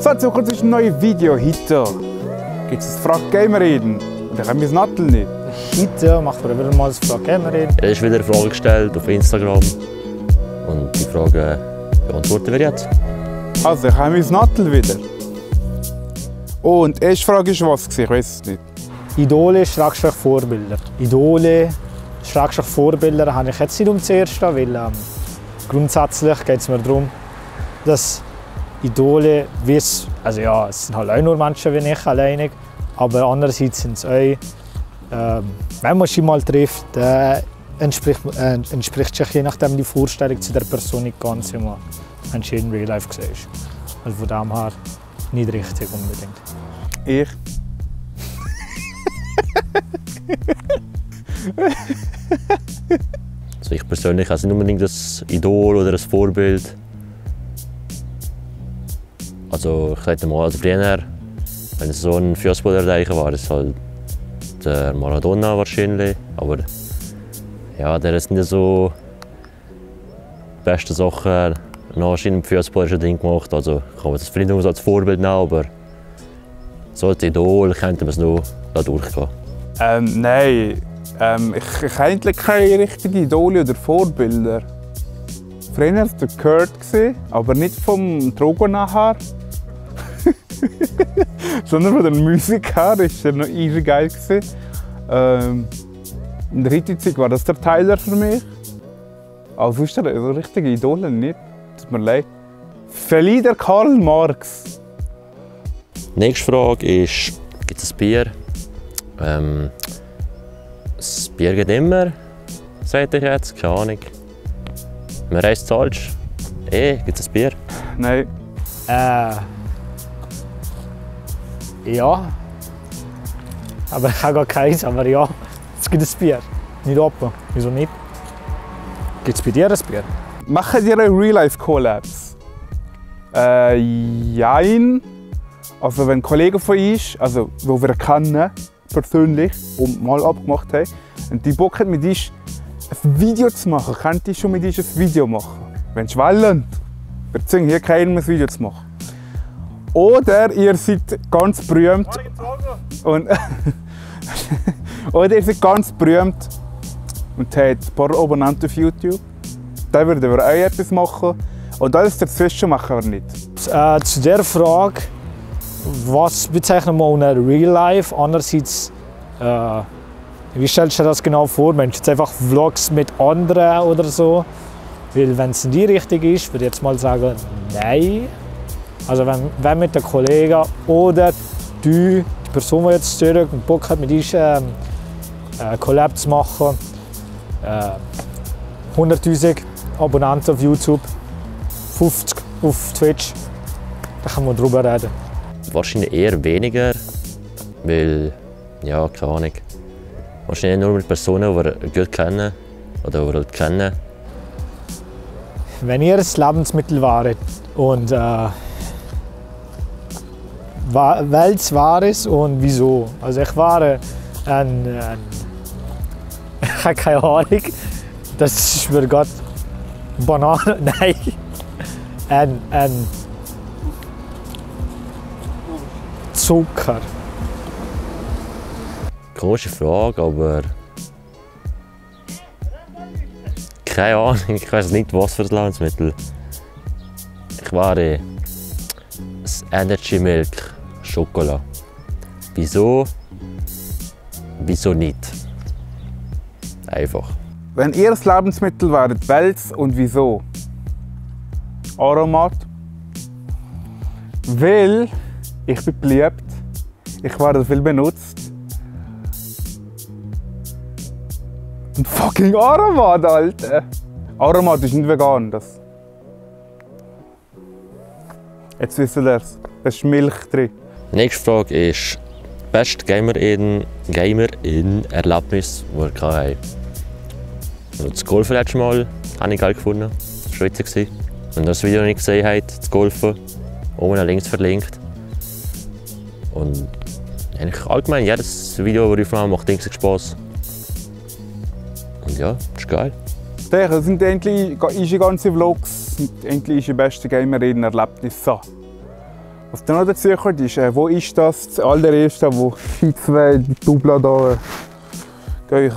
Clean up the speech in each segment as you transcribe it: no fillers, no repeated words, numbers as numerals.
So, zu kurz ist ein neues Video. Heute gibt es ein «Frag Gamer-Reden». Und ich habe mein Nattel nicht. Heute macht man wieder mal ein «Frag Gamer-Reden». Er ist wieder eine Frage gestellt auf Instagram. Und die Frage beantworten wir jetzt. Also, ich habe mein Nattel wieder. Und die erste Frage ist was? Ich weiß es nicht. Idole, Schrägstrich Vorbilder. Idole, Schrägstrich Vorbilder habe ich jetzt nicht das erste, weil grundsätzlich geht es mir darum, dass Idole, also ja, es sind halt auch nur Menschen wie ich alleinig, aber andererseits sind es auch, wenn man sie mal trifft, entspricht sich je nachdem die Vorstellung zu der Person nicht ganz, wie man sie in Real Life sieht. Also von dem her nicht richtig unbedingt. Ich? Also ich persönlich habe nicht unbedingt ein Idol oder ein Vorbild. Also ich sage mal, als früher, wenn es so ein Fußballer war, ist halt der Maradona wahrscheinlich. Aber ja, der ist nicht so die besten Sachen nach im fußballerischen Ding gemacht. Also ich kann das vielleicht als Vorbild nehmen, aber so als Idol könnte man es noch durchgehen. Nein, ich habe eigentlich keine richtigen Idole oder Vorbilder. Früher war es der Kurt, aber nicht vom Drogo nachher. Sondern von der Musik her war er noch easy geil. In der heutigen Zeit war das der Tyler für mich. Also ist er so richtige Idole nicht. Tut mir leid. Vielleicht der Karl Marx. Nächste Frage ist, gibt es ein Bier? Das Bier geht immer, sage ich jetzt, keine Ahnung. Man reist falsch. Gibt es ein Bier? Nein. Ja. Aber ich habe gar keins, aber ja. Es gibt ein Bier. Nicht offen. Wieso nicht? Gibt es bei dir ein Bier? Machen ihr Real-Life-Collabs? Jein. Also wenn Kollegen von uns, also die wir kennen, persönlich und mal abgemacht haben, und die Bock hat mit uns ein Video zu machen, könnt ihr schon mit uns ein Video machen. Wenn sie wollen. Wir zwingen hier keinem ein Video zu machen. Oder ihr seid ganz berühmt und oder ihr seid ganz berühmt und habt ein paar Abonnenten auf YouTube. Dann würden wir auch etwas machen. Und alles dazwischen machen wir nicht. Zu der Frage, was bezeichnet man unter Real Life? Andererseits, wie stellst du dir das genau vor? Meinst du jetzt einfach Vlogs mit anderen oder so? Weil wenn es in die Richtung ist, würde ich jetzt mal sagen, nein. Also wenn mit den Kollegen oder die Person, die jetzt zurück und Bock hat, mit uns Collab zu machen, 100'000 Abonnenten auf YouTube, 50 auf Twitch, da kann man drüber reden. Wahrscheinlich eher weniger, weil, ja, keine Ahnung. Wahrscheinlich nur mit Personen, die wir gut kennen oder die wir kennen. Wenn ihr ein Lebensmittel wäret und welches war es und wieso? Also ich war ich habe keine Ahnung, das ist mir gerade Banane, nein. Ein Zucker. Komische Frage, aber keine Ahnung, ich weiß nicht, was für ein Lebensmittel. Ich war das Energy Milk Schokolade. Wieso? Wieso nicht? Einfach. Wenn ihr das Lebensmittel wäret, welches und wieso? Aromat. Weil ich bin beliebt. Ich werde viel benutzt. Und fucking Aromat, Alter! Aromat ist nicht vegan. Das. Jetzt wisst ihr das. Da ist Milch drin. Die nächste Frage ist beste Gamer-Erlebnis, die wir hatten. Also das Golfen letztes Mal habe ich geil gefunden. Das war Schweizer. Wenn ihr das Video nicht gesehen habt, das Golfen, oben links verlinkt. Und eigentlich allgemein jedes Video, das ich aufnehme, macht riesig Spass. Und ja, das ist geil. Das sind endlich unsere ganzen Vlogs, endlich unsere besten Gamer-Erlebnisse. Was dann noch dazu kommt, ist, wo ist das allererste, wo die zwei die Dubla da euch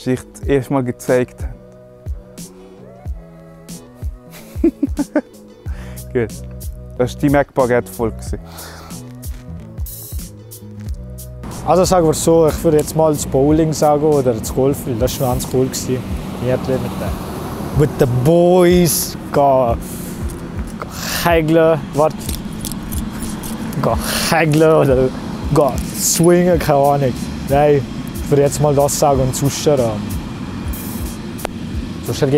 das erste Mal gezeigt haben? Gut. Das war die Mac-Baguette-Folge. Also sagen wir so, ich würde jetzt mal das Bowling sagen oder das Golf, weil das war ganz cool. Mit den Boys gehen hägeln oder gehen swingen, keine Ahnung. Nein, ich würde jetzt mal das sagen und sonst geht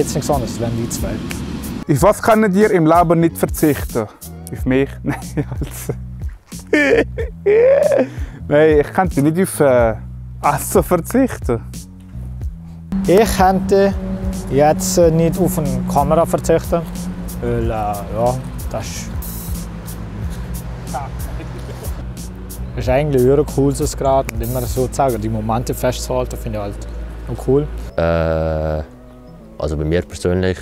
es nichts anderes, das wären die zwei. Auf was könnt ihr im Leben nicht verzichten? Auf mich? Nein, also. Nein, ich könnte nicht auf Essen verzichten. Ich könnte jetzt nicht auf eine Kamera verzichten, weil ja, das ist eigentlich ein cooles Grad und immer sozusagen die Momente festzuhalten, finde ich halt auch cool. Also bei mir persönlich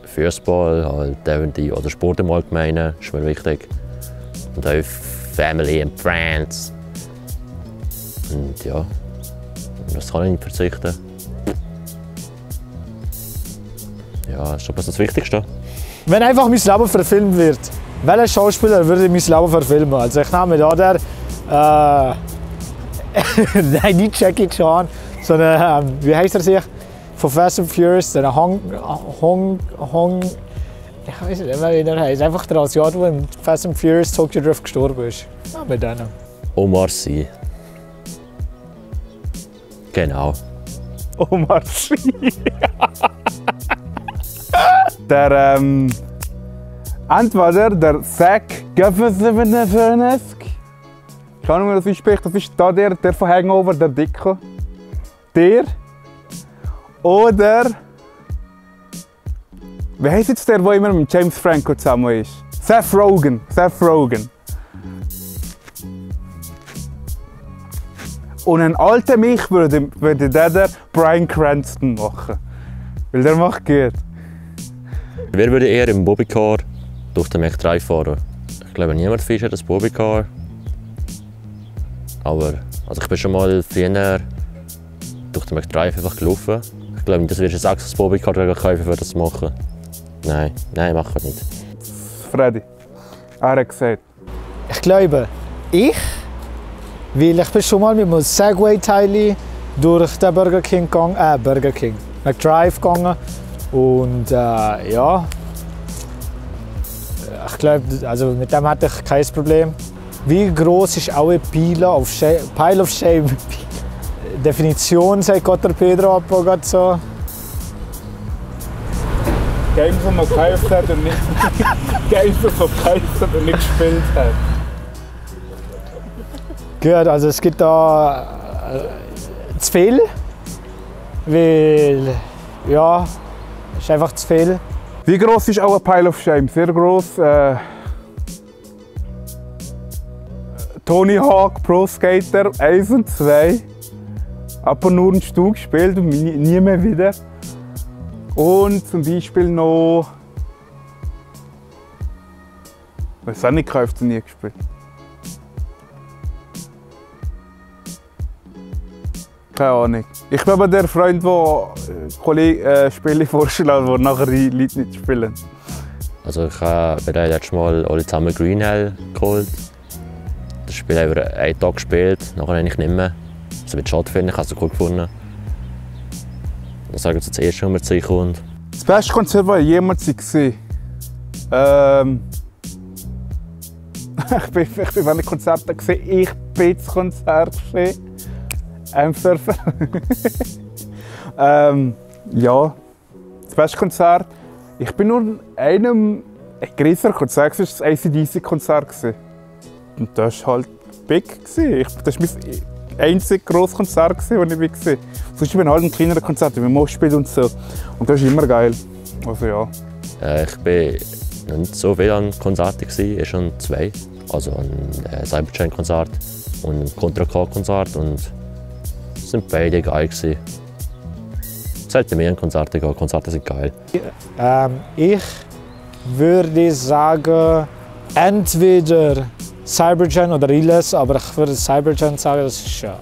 Fußball, halt oder Sport im Allgemeinen ist mir wichtig. Und auch Family and Friends. Und ja, das kann ich nicht verzichten. Ja, das ist schon das Wichtigste. Wenn einfach mein Leben verfilmt wird, welcher Schauspieler würde mein Leben verfilmen? Also ich nehme da nein, nicht Jackie Chan, sondern wie heißt er sich? Von Fast and Furious, der Hong, ich weiß nicht mehr, wie der heißt. Einfach der Asiat, der in Fast and Furious Tokyo Drift gestorben ist. Ja, mit denen. Omar Sy. Genau. Omar Sy. Der entweder der Zach Galifianakis. Ich kann nicht mehr, das ausspricht. Das ist da der von Hangover, der Dicke. Der. Oder. Wie heisst jetzt der immer mit James Franco zusammen ist? Seth Rogen. Seth Rogen. Und ein alter mich würde der Bryan Cranston machen. Weil der macht gut. Wer würde eher im Bobbycar durch den Mac-3 fahren? Ich glaube, niemand fährt das Bobbycar. Aber also ich bin schon mal früher durch den Mac-3 einfach gelaufen. Ich glaube nicht, dass wir ein extra Bobbycar kaufen, für das zu machen. Nein, machen wir nicht. Freddy, er hat gesagt. Ich glaube, weil ich bin schon mal mit einem Segway-Teil durch den McDrive gegangen. Und ja, ich glaube, also mit dem hatte ich kein Problem. Wie groß ist auch ein Pile of Shame? Definition, sagt Gott der Pedro Apo so. Games, die man gekauft hat und nicht Games, die man gekauft hat und nicht gespielt hat. Gut, also es gibt da zu viel, weil ja, es ist einfach zu viel. Wie groß ist auch ein Pile of Shame? Sehr groß. Tony Hawk Pro Skater 1 und 2. Aber nur ein Stück gespielt und nie mehr wieder. Und zum Beispiel noch. Ich weiß auch nicht, gekauft und nie gespielt. Keine Ahnung. Ich bin aber der Freund, der Spiele vorschlägt, die nachher die Leute nicht spielen. Also ich habe letztes Mal alle zusammen Green Hell geholt. Das Spiel haben wir einen Tag gespielt, nachher eigentlich nicht mehr. Also wird schade finden, ich habe es cool gefunden. Das sage ich jetzt das erste, was mir zu kommt. Das beste Konzert, das ich jemals gesehen habe. Ich bin nicht Konzerte gesehen, ich bin das Konzert gesehen. Surfer. Ja, das beste Konzert. Ich bin nur in einem größeren Konzert, das war das AC/DC-Konzert. Und das war halt big. Das war mein einziges grosses Konzert, das ich war. Sonst bin ich halt ein kleinerer Konzert, wie Moshpit und so. Und das ist immer geil. Also ja. Ich bin noch nicht so viel an Konzerten, ich schon 2. Also ein Cyberchain-Konzert und ein Contra K-Konzert. Und sind beide geil gewesen. Es sollte mehr an Konzerte gehen. Konzerte sind geil. Ich würde sagen entweder Cybergen oder Illes, aber ich würde Cybergen sagen, das ist ja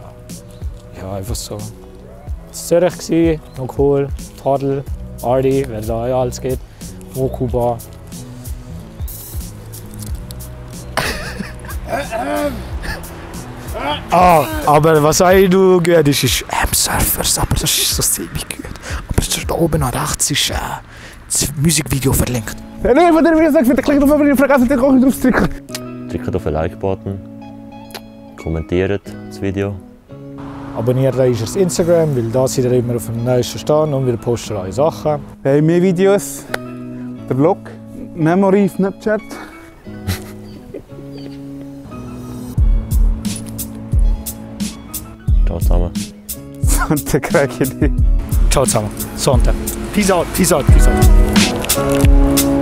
einfach so. Das war Zürich, noch cool, Tadel, Ardi, wer da ja alles geht, Mokuba. Aber was auch du gehört ist Surfers, aber das ist so ziemlich gut. Aber da oben rechts ist das Musikvideo verlinkt. Nein, von der Video sagt, bitte klickt auf den vergessen den Kochen drauf drücken. Drückt auf den Like-Button, kommentiert das Video. Abonniert unser Instagram, weil da seid ihr immer auf dem neuesten Stand und wir posten neue Sachen. Wir haben mehr Videos, der Vlog, Memory, Snapchat. Ciao zusammen. Santa Cracchidi. Ciao zusammen. Sonntag. Peace out, peace out, peace out.